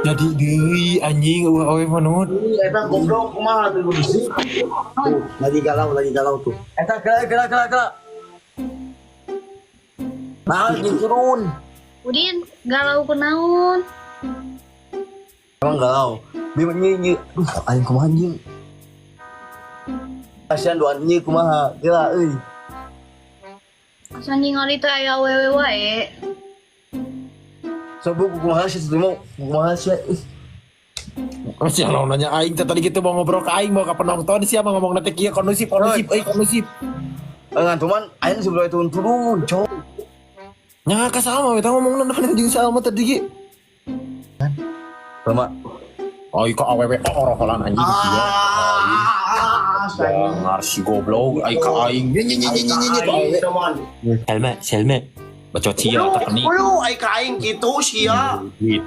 Jadi deui anjing, euweuh awe mah Nut. Ih, eta goblok kumaha tuh bisi. Tuh, lagi galau tuh. Eta kela kela kela kela. Nah, jeung turun. Udin, galau kunaon? Emang galau. Bim nyi nyi. Duh, aing kumaha anjing. Kasihan doan nyi kumaha. Gila euy. Asa ningali teh aya awewe wae. Sok bu kumaha sih mau kumaha sih. Ih. Masih naon nanya aing teh tadi gitu, mau ngobrol ke aing, mau ke penonton, siapa ngomong nanti kieu kondusif kondusif euy, kondusif. Ngantuman aing sebelum itu turun, cowok. Nya ka sama we tah ngomongna depan jeung Salma tadi ge. Sama. Oh, ka awewe oh oroholan anjing sia. Ah, Jangar si goblok, ai ka aing. Nye nye nye nye nye nye ka awewe. Selma, Selma. Bacot sia tak nih. Ulu, ai ka aing kitu sia. Duit.